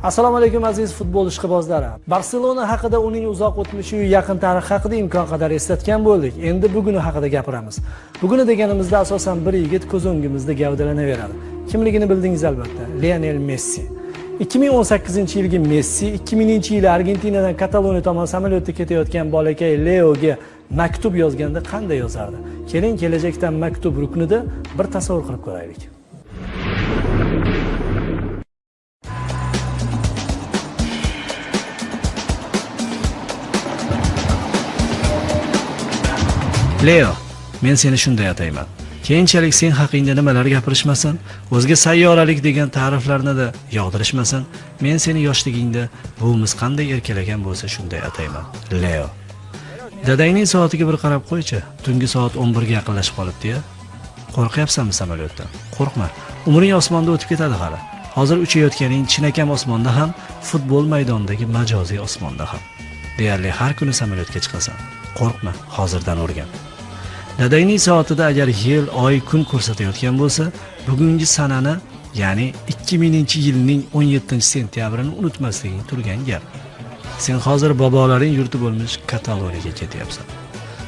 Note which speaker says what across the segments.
Speaker 1: Assalomu alaykum aziz futbol ishqibozlari. Barselona haqida uning uzoq o'tmishi va yaqin tarixi haqida imkon qadar eslatgan bo'ldik. Endi buguni haqida gapiramiz. Buguni deganimizda asosan bir yigit ko'z o'ngimizda gavdalanaveradi. Kimligini bildingiz albatta. Lionel Messi. 2018-yilgi Messi 2000-yili Argentinadan Kataloniya tomon samolyotda ketayotgan bolakay Leoga maktub yozganda qanday yozardi? Keling, kelajakdan maktub ruknida bir tasavvur qilib ko'raylik. Leo, men seni shunday atayman. Keyinchalik sen haqingda nimalar gapirishmasin, o'zga sayyoralik degan ta'riflarni-da yog'dirishmasin, men seni yoshligingda buvimiz qanday erkalagan bo'lsa shunday atayman. Leo. Dadangning soatiga bir qarab qo'ychi, tungi soat 11 ga yaqinlashib qolibdi-ya. Qo'rqyapsanmi samolyotdan? Qo'rqma. Umring osmonda o'tib ketadi hali. Hozir uchayotganing chinakam osmonda ham, futbol maydonidagi majoziy osmonda ham. Deyarli har kuni samolyotga chiqasan. Qo'rqma, hozirdan o'rgan. Dadangning soatida agar yil, oy, kun ko'rsatayotgan bo'lsa, bugungi sanani, ya'ni 2000-yilning 17-sentябrini unutmasliging turgan gap. Sen hozir bobolaring yurti bo'lmish Kataloniyaga ketyapsan.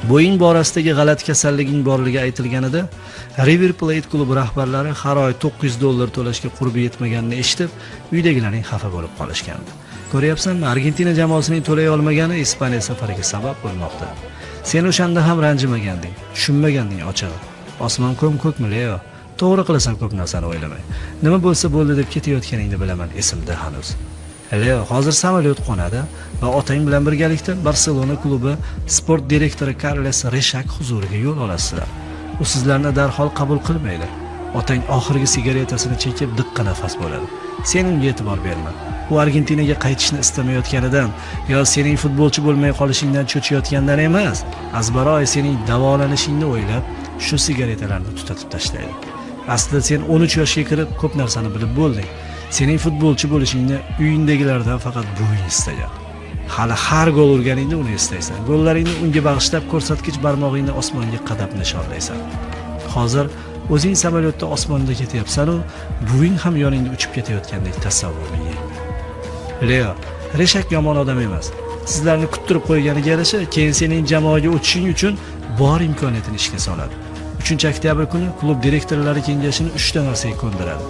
Speaker 1: Bo'ying borasidagi g'alati kasalliging borligi aytilganida, River Plate klubi rahbarlari har oy $900 to'lashga qurbi yetmaganini eshitib, uydagilaring xafa bo'lib qolishgandi. Ko'ryapsanmi, Argentina jamoasining to'lay olmagani Ispaniya safariga sabab bo'lmoqda. Sen o'shanda ham ranjimaganding, tushunmaganding ochig'i. Osmon ko'm-ko'kmi, Leo? To'g'ri qilasan ko'p narsani o'ylamay. Nima bo'lsa bo'ldi deb ketayotganingni bilaman, esimda hanuz. Leo, hozir samolyot qo'nadi va otang bilan birgalikda Barselona klubi sport direktori Carles Reshak huzuriga yo'l olasizlar. U sizlarni darhol qabul qilmaydi. Otang oxirgi sigaretasini chekib diqqa nafas bo'ladi. Sen unga e'tibor berma. U Argentinaga qaytishni istamayotganidan yo sening futbolchi bo'lmay qolishingdan cho'chiyotgandan emas, azbaroy sening davolanishingni o'ylab shu sigaretalarni tutatib tashlaydi. Aslida sen 13 yoshga kirib ko'p narsani bilib bo'lding. Sening futbolchi bo'lishingni uyingdagilardan faqat buving istagan. Hali har gol urganingda uni eslaysan. Gollaringni unga bag'ishlab ko'rsatkich barmog'ingni osmonga qadab nishonlaysan. Hozir o'zing samolyotda osmonda ketyapsan-u, buving ham yoningda uchib ketayotgandek tasavvur ming. Leo, Reshak yomon odam emas. Sizlarni kuttirib qo'yganiga yarasha, keyin sening jamoaga o'tishing uchun bor imkoniyatini ishga soladi. 3-oktyabr kuni klub direktorlari kengashini 3 ta narsaga ko'ndiradi.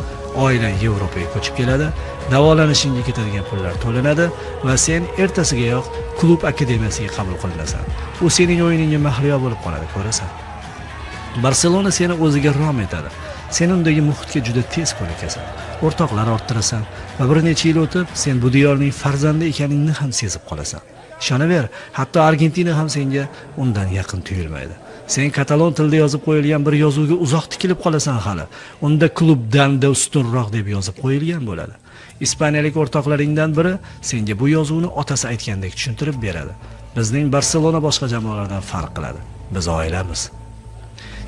Speaker 1: Oilang Yevropaga ko'chib keladi, davolanishingga ketadigan pullar to'lanadi va sen ertasigayoq klub akademiyasiga qabul qilinasan. U sening o'yiningga mahliyo bo'lib qoladi, ko'rasan. Barselona seni o'ziga rom etadi. Sen undagi muhitga juda tez ko'nikasan. O'rtoqlar orttirasan va bir necha yil o'tib sen bu diyorning farzandi ekaningni ham sezib qolasan. Ishonaver, hatto Argentina ham senga undan yaqin tuyulmaydi. Sen katalon tilida yozib qo'yilgan bir yozuvga uzoq tikilib qolasan hali. Unda klubdan da ustunroq deb yozib qo'yilgan bo'ladi. Ispaniyalik o'rtoqlaringdan biri senga bu yozuvni otasi aytgandek tushuntirib beradi. Bizning Barselona boshqa jamoalardan farq qiladi. Biz oilamiz.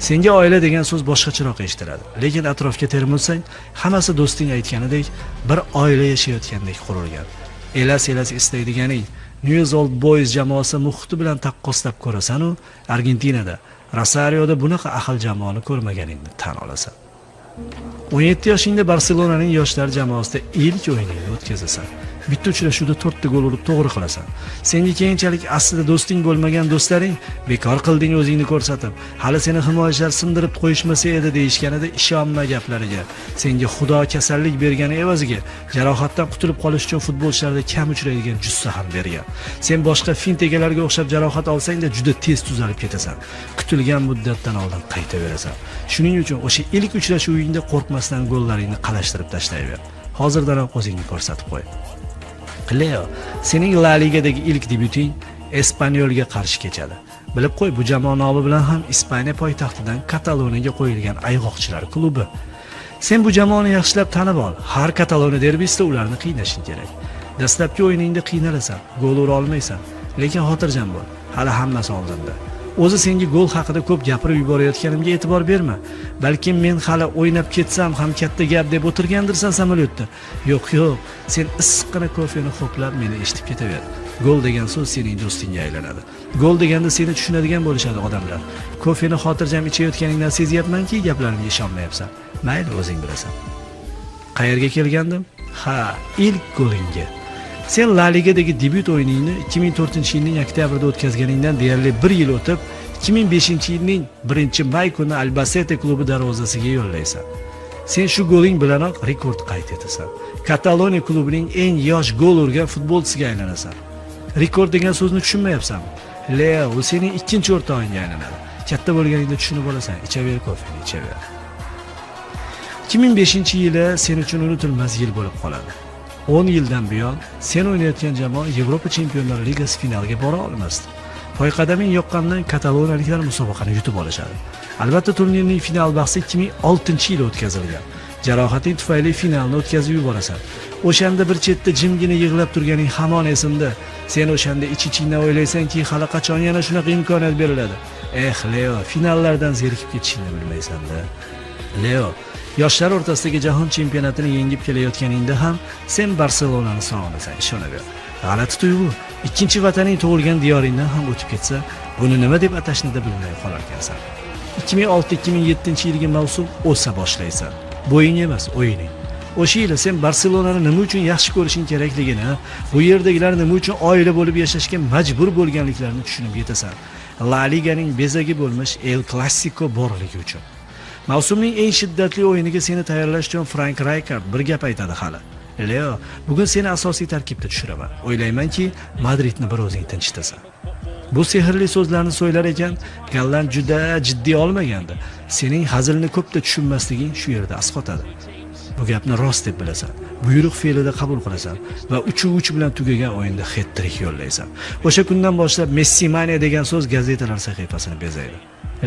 Speaker 1: Senga oila degan so'z boshqacharoq eshitiladi. Lekin atrofga termulsang, hammasi do'sting aytganidek bir oila yashayotgandek qurilgan. Elas-elas istaydiganing Newell's Old Boys jamoasi muhiti bilan taqqoslab ko'rasan-u, Argentinada, Rosarioda bunaqa ahil jamoani ko'rmaganingni tan olasan. 17 yoshingda Barselonaning yoshlar jamoasida ilk o'yiningni o'tkazasan. Bitta uchrashuvda 4 ta gol urib to'g'ri qilasan. Senga keyinchalik aslida do'sting bo'lmagan do'stlaring bekor qilding o'zingni ko'rsatib, hali seni himoyachilar sindirib qo'yishmasa edi deyishganida ishonma gaplariga. Senga Xudo kasallik bergani evaziga jarohatdan qutulib qolish uchun futbolchilarda kam uchraydigan jussa ham bergan. Sen boshqa fint egalariga o'xshab jarohat olsang-da juda tez tuzalib ketasan. Kutilgan muddatdan oldin qaytaverasan. Shuning uchun o'sha ilk uchrashuvingda qo'rqmasdan gollaringni qalashtirib tashlayver. Hozirdanoq o'zingni ko'rsatib qo'y. Leo, sening La Ligadagi ilk debyuting Espanyolga qarshi kechadi. Bilib qo'y, bu jamoa nomi bilan ham Ispaniya poytaxtidan Kataloniyaga qo'yilgan ayg'oqchilar klubi. Sen bu jamoani yaxshilab tanib ol. Har Kataloniya derbisida ularni qiynashing kerak. Dastlabki o'yiningda qiynalasan, gol ura olmaysan, lekin xotirjam bo'l. Hali hammasi oldinda. O'zi senga gol haqida ko'p gapirib yuborayotganimga e'tibor berma. Balkim men hali o'ynab ketsam ham katta gap deb o'tirgandirsan samolyotda. Yo'q, yo'q, sen issiqqina kofeni ho'plab meni eshitib ketaver. Gol degan so'z sening do'stingga aylanadi. Gol deganda seni tushunadigan bo'lishadi odamlar. Kofeni xotirjam ichayotganingdan sezyapmanki, gaplarimga ishonmayapsan. Mayli, o'zing bilasan. Qayerga kelgandim? Ha, ilk golingga. Sen La Ligadagi debyut o'yiningni 2004-yilning oktyabrida o'tkazganingdan deyarli bir yil o'tib, 2005-yilning 1-may kuni Albacete klubi darvozasiga yo'llaysan. Sen shu goling bilanoq rekord qayd etasan. Kataloniya klubining eng yosh gol urgan futbolchisiga aylanasan. Rekord degan so'zni tushunmayapsanmi? Leo, u sening ikkinchi o'rtog'ingga aylanadi. Katta bo'lganingda tushunib olasan. Ichaver kofeni, ichaver. 2005-yili sen uchun unutilmas yil bo'lib qoladi. 10 yildan buyon sen o'ynayotgan jamoa Yevropa Chempionlar Ligasi finaliga bora olmasdi. Poyqadaming yoqqandan kataloniyaliklar musobaqani yutib olishadi. Albatta turnirning final bahsi 2006-yili o'tkazilgan. Jarohating tufayli finalni o'tkazib yuborasan. O'shanda bir chetda jimgina yig'lab turganing hamon esimda. Sen o'shanda ich-ichingdan o'ylaysanki, hali qachon yana shunaqa imkoniyat beriladi. Eh, Leo, finallardan zerikib ketishingni bilmaysan-da. Leo, yoshlar o'rtasidagi jahon chempionatini yengib kelayotganingda ham sen Barselonani sog'inasan, ishonaver. G'alati tuyg'u, ikkinchi vataning tug'ilgan diyoringdan ham o'tib ketsa, buni nima deb atashni da bilmay qolarkansan. 2006-2007 yilgi mavsum o'sa boshlaysan. Bo'ying emas, o'yining. O'sha yili sen Barselonani nima uchun yaxshi ko'rishing kerakligini, bu yerdagilar nima uchun oila bo'lib yashashga majbur bo'lganliklarini tushunib yetasan. La Liganing bezagi bo'lmish El Clasico borligi uchun. Mavsumning eng shiddatli o'yiniga seni tayyorlash uchun Frank Rijkaard bir gap aytadi hali. Leo, bugun seni asosiy tarkibda tushiraman. O'ylaymanki, Madridni bir o'zing tinchitasan. Bu sehrli so'zlarni so'ylar ekan, golland juda jiddiy olmagandi. Sening hazilni ko'pda tushunmasliging shu yerda asqotadi. Bu gapni rost deb bilasan. Buyruq fe'lida qabul qilasan va 3-3 bilan tugagan o'yinda het-trik yo'llaysan. O'sha kundan boshlab Messi maniya degan so'z gazetalar sahifasini bezaydi.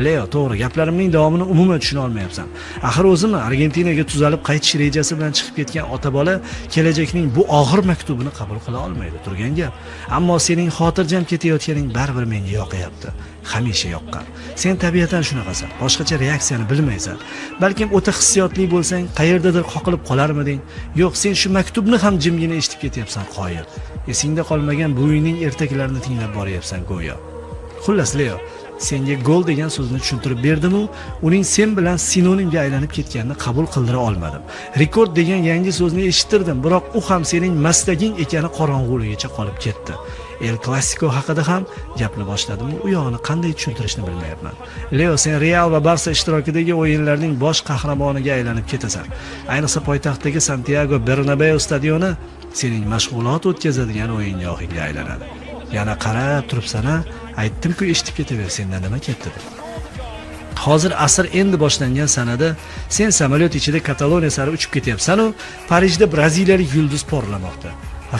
Speaker 1: Leo, to'g'ri, gaplarimning davomini umuman tushuna olmayapsan. Axir o'zimi Argentinaga tuzalib qaytish rejasi bilan chiqib ketgan ota-bola kelajakning bu og'ir maktubini qabul qila olmaydi, turgan gap. Ammo sening xotirjam ketayotganing baribir menga yoqayapti. Hamisha yoqqan. Sen tabiatan shunaqasan, boshqacha reaksiyani bilmaysan. Balkim o'ta hissiyotli bo'lsang, qayerdadir qoqilib qolarmiding? Yo'q, sen shu maktubni ham jimgina eshitib ketyapsan, qoyil. Esingda qolmagan buvingning ertaklarini tinglab boryapsan go'yo. Xullas, Leo, senga gol degan so'zni tushuntirib berdim-u, uning sen bilan sinonimga aylanib ketganini qabul qildira olmadim. Rekord degan yangi so'zni eshittirdim, biroq u ham sening maslaging ekani qorong'uligicha qolib ketdi. El Clasico haqida ham gapni boshladim, u yog'ini qanday tushuntirishni bilmayapman. Leo, sen Real va Barsa ishtirokidagi o'yinlarning bosh qahramoniga aylanib ketasan. Ayniqsa poytaxtdagi Santiago Bernabeu stadioni sening mashg'ulot o'tkazadigan o'yingohingga aylanadi. Yana qarab turibsan-a, aytdim-ku eshitib ketaver, sendan nima ketdi deb. Hozir asr endi boshlangan sanada sen samolyot ichida Kataloniya sari uchib ketyapsan-u, Parijda braziliyalik yulduz porlamoqda.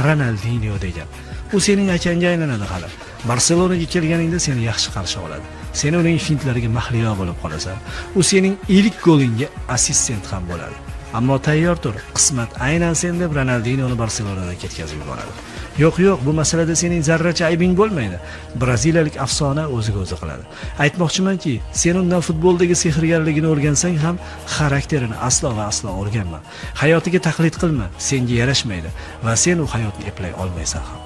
Speaker 1: Ronaldinho degan. U sening akangga aylanadi hali. Barselonaga kelganingda seni yaxshi qarshi oladi. Sen uning fintlariga mahliyo bo'lib qolasan. U sening ilk golingga assistent ham bo'ladi. Ammo tayyor tur, qismat aynan sen deb Ronaldinhoni Barselonadan ketkazib yuboradi. Yo'q, yo'q, bu masalada sening zarracha aybing bo'lmaydi. Braziliyalik afsona o'ziga o'zi qiladi. Aytmoqchimanki, sen undan futboldagi sehrgarligini o'rgansang ham, xarakterini aslo va aslo o'rganma. Hayotiga taqlid qilma, senga yarashmaydi va sen u hayotni eplay olmaysan ham.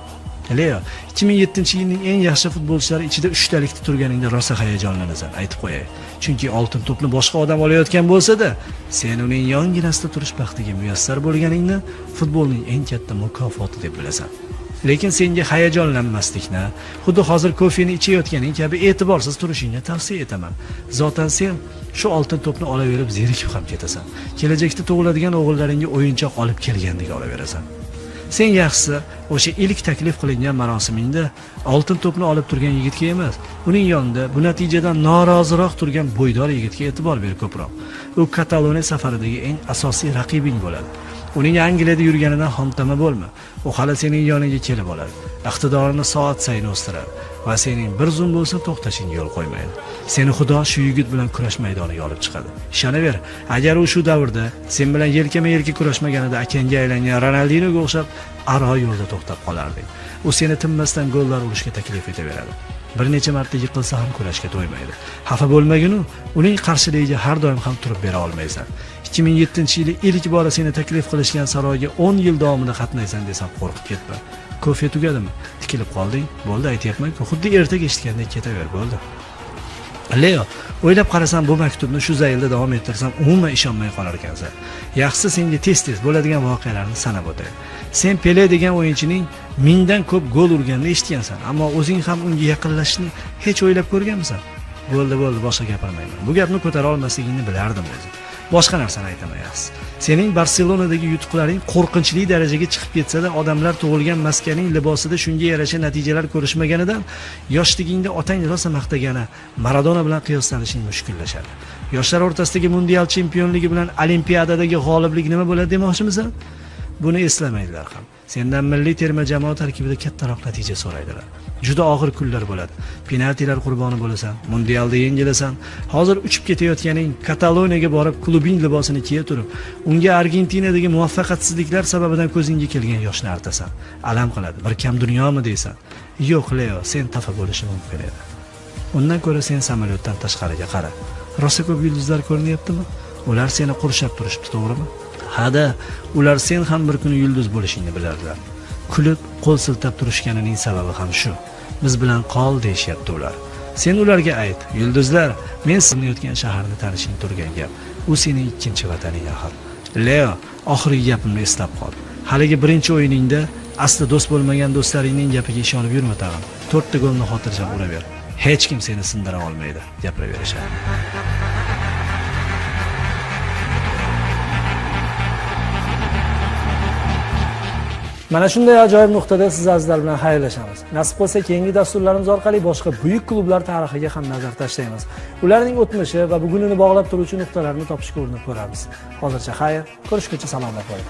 Speaker 1: Leo, 2007-yilning eng yaxshi futbolchilari ichida 3 talikda turganingda rosa hayajonlanasan, aytib qo'yay. Chunki oltin to'pni boshqa odam olayotgan bo'lsa-da, sen uning yonginasida turish baxtiga muyassar bo'lganingni futbolning eng katta mukofoti deb bilasan. Lekin senga hayajonlanmaslikni, xuddi hozir kofeni ichayotganing kabi e'tiborsiz turishingni tavsiya etaman. Zotan sen shu oltin to'pni olaverib zerikib ham ketasan. Kelajakda tug'iladigan o'g'illaringga o'yinchoq olib kelgandek olaverasan. Sen yaxshisi o'sha ilk taklif qilingan marosimingda oltin to'pni olib turgan yigitga emas, uning yonida bu natijadan noroziroq turgan bo'ydor yigitga e'tibor ber ko'proq. U Kataloniya safaridagi eng asosiy raqibing bo'ladi. Uning Angliyada yurganidan xomtama bo'lma. U hali sening yoningga kelib oladi. Iqtidorini soat sayin o'stiradi va sening bir zum bo'lsa to'xtashingga yo'l qo'ymaydi. Seni Xudo shu yigit bilan kurash maydoniga olib chiqadi. Ishonaver, agar u shu davrda sen bilan yelkama-yelka kurashmaganida akangga aylangan Ronaldinhoga o'xshab aro yo'lda to'xtab qolarding. U seni tinmasdan gollar urishga taklif etaveradi. Bir necha marta yiqilsa ham kurashga to'ymaydi. Xafa bo'lmagin-u, uning qarshiligiga har doim ham turib bera olmaysan. 2007-yili ilk bora seni taklif qilishgan saroyga 10 yil davomida qatnaysan desam qo'rqib ketma. Kofe tugadimi? Tikilib qolding. Bo'ldi, aytyapman-ku, xuddi ertaga eshitgandek ketaver, bo'ldi. Leo, o'ylab qarasam bu maktubni shu zaylda davom ettirsam umuman ishonmay qolar ekansan. Yaxshisi senga tez-tez bo'ladigan voqealarni sanab o'tay. Sen Pele degan o'yinchining 1000dan ko'p gol urganini eshitgansan, ammo o'zing ham unga yaqinlashishni hech o'ylab ko'rganmisan? Bo'ldi, bo'ldi, boshqa gapirmayman. Bu gapni ko'tara olmasligingni bilardim o'zim. Boshqa narsani aytaman yaxshisi. Sening Barselonadagi yutuqlaring qo'rqinchli darajaga chiqib ketsa-da, odamlar tug'ilgan maskaning libosida shunga yarasha natijalar ko'rishmaganidan yoshligingda otang rosa maqtagani Maradona bilan qiyoslanishing mushkullashadi. Yoshlar o'rtasidagi mundial chempionligi bilan olimpiadadagi g'oliblik nima bo'ladi demoqchimisan? Buni eslamaydilar ham. Sendan milliy terma jamoa tarkibida kattaroq natija so'raydilar. Juda og'ir kunlar bo'ladi. Penaltilar qurboni bo'lasan, mundialda yengilasan. Hozir uchib ketayotganing Kataloniyaga borib klubing libosini kiya turib, unga Argentinadagi muvaffaqiyatsizliklar sababidan ko'zingga kelgan yoshni artasan. Alam qiladi. Bir kam dunyomi deysan? Yo'q, Leo, sen xafa bo'lishi mumkin edi. Undan ko'ra sen samolyotdan tashqariga qara. Rosa ko'p yulduzlar ko'rinyaptimi? Ular seni qurshab turishibdi, to'g'rimi? Hada, ular sen ham bir kuni yulduz bo'lishingni bilardilar. Kulib, qo'l siltab turishganining sababi ham shu. Biz bilan qol deyishyapti ular. Sen ularga ayt, yulduzlar, men sizni shaharni tanishing turgan gap. U sening ikkinchi vataning axir. Leo, oxirgi gapimni eslab qol. Haligi birinchi o'yiningda asli do'st bo'lmagan do'stlaringning gapiga ishonib yurma tag'in. 4 ta golni xotirjam uraver. Hech kim seni sindira olmaydi, gapiraverishadi. Mana shunday ajoyib nuqtada siz azizlar bilan xayrlashamiz. Nasib qilsa keyingi dasturlarimiz orqali boshqa buyuk klublar tarixiga ham nazar tashlaymiz. Ularning o'tmishi va bugunini bog'lab turuvchi nuqtalarni topishga urinib ko'ramiz. Hozircha xayr, ko'rishguncha salomat bo'ling.